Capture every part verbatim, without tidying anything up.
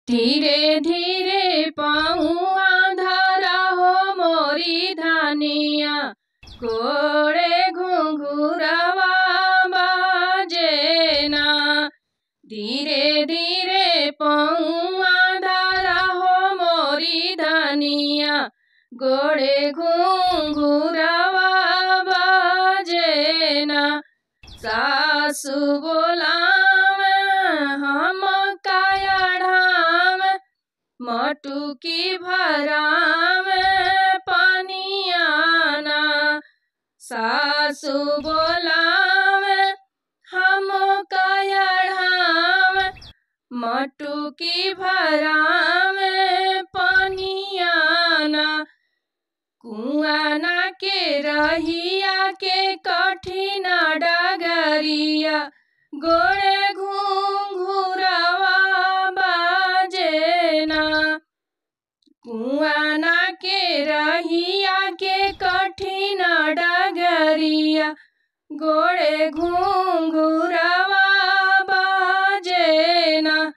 धीरे धीरे पौआ धरा हो मोरी धनिया, गोड़े घुंघुरवा बाजे ना। धीरे धीरे पौआ धरा हो मोरी धनिया, गोड़े घुंघुरवा बाजे ना। सासु बोलावे हम कायाढ़ावे, मटुकी भरावे पनिया ना। सासु बोलावे हम कायाढ़ावे, मटुकी भरावे पनिया ना। कुआना के रहिया के कठिन डगरिया, गोड़े घुंघुरवा बाजे ना। कुआना के रहिया के कठिन डगरिया, गोड़े घुंघुरवा बाजे ना।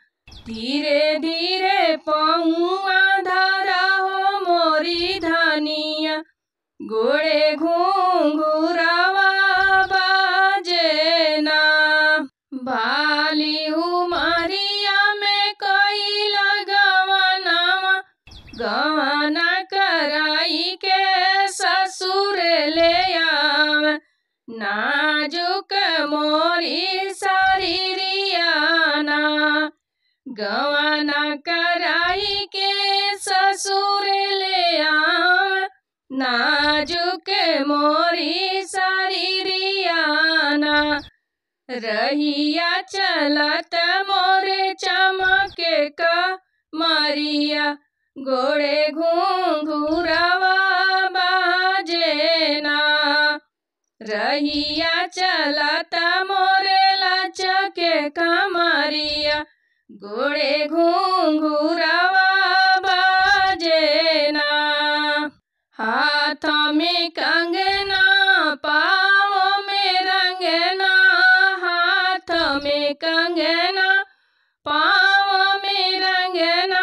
धीरे धीरे पौआ धरा हो मोरी धनिया, गोड़े घुंघुरवा बाजे ना। बाली उमरिया में कइला गवनवा, गवना कराई के ससुर ले आवे। नाजुक मोरी शरीरिया ना, गवना कराई के ससुर ले आवे। नाजुक मोरी शरीरिया ना, रहिया चलत मोरे चमके कमरिया, गोड़े घुंघुरवा बाजे ना। रहिया चलत मोरे लचके कमरिया, गोड़े घुंघुरवा बाजे ना। हाथ में कंगना, पाँव में रंगना, हाथ में कंगना, पाँव में रंगना,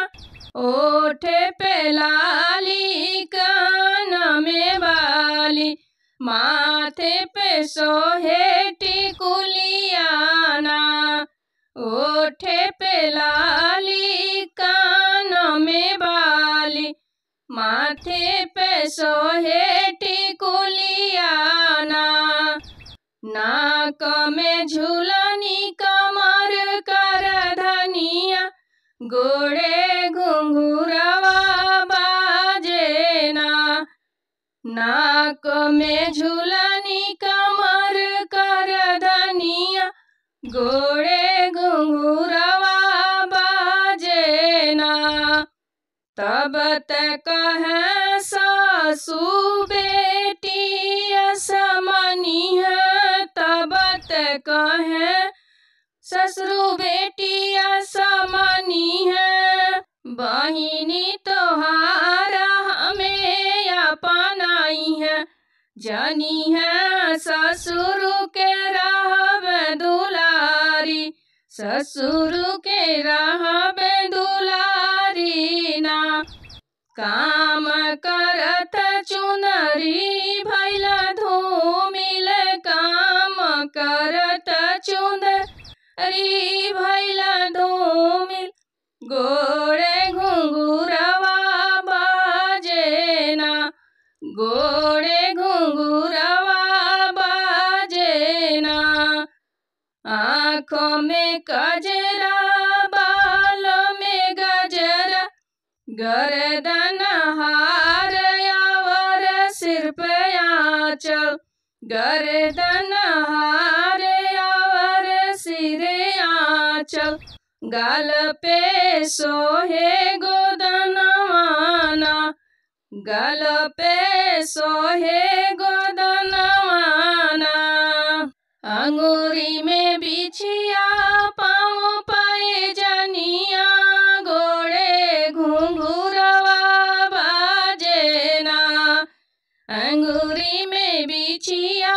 ओठ पे लाली, कान में बाली, माथे पे सोहे टिकुलिया ना। ओठ पे लाली, कान में बाली, माथे पे सोहे टिकुलिया ना। नाक में झुलनी, कमर कर धनिया, गोड़े घुंघुरवा बाजे ना। नाक में झुलनी, कमर कर धनिया, गोड़े घुंघुरवा बाजे ना। तब तक है सासू बेटी असमानी है, तब तक है ससुर बेटी असमानी है। बहिनी तोहार हमें अपनाई है, जानी है ससुर के रहब दुलारी, ससुर के रहब दुलारी ना। काम करत चुनरी भइला धूमिल, काम करत चुनरी भइला धूमिल, गोड़े घुंघुरवा बाजे ना, गोड़े घुंघुरवा बाजे ना। आँखों में कजरा, बालों में गजरा, गर्दन हार और सिर पे आँचल, गर्दन हार और सिर आँचल, गल पे सोहे गोदनवाना, गल पे सोहे गोदनवाना। अंगूरी में बिछिया, पाँव पाए जनिया, गोड़े घुंघुरवा बाजे ना। अंगूरी में बिछिया,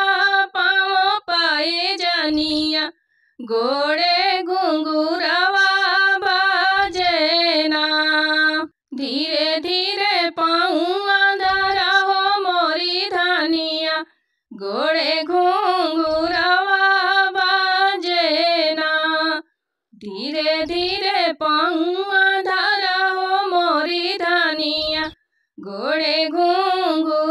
पाँव पाए जनिया, गोड़े घुंघुरवा बाजे धीरे पौआ धरा हो मोरी धनिया, गोड़े घुंघुरवा बाजे ना। धीरे धीरे पौआ धरा हो मोरी धनिया, गोड़े घुंघुरवा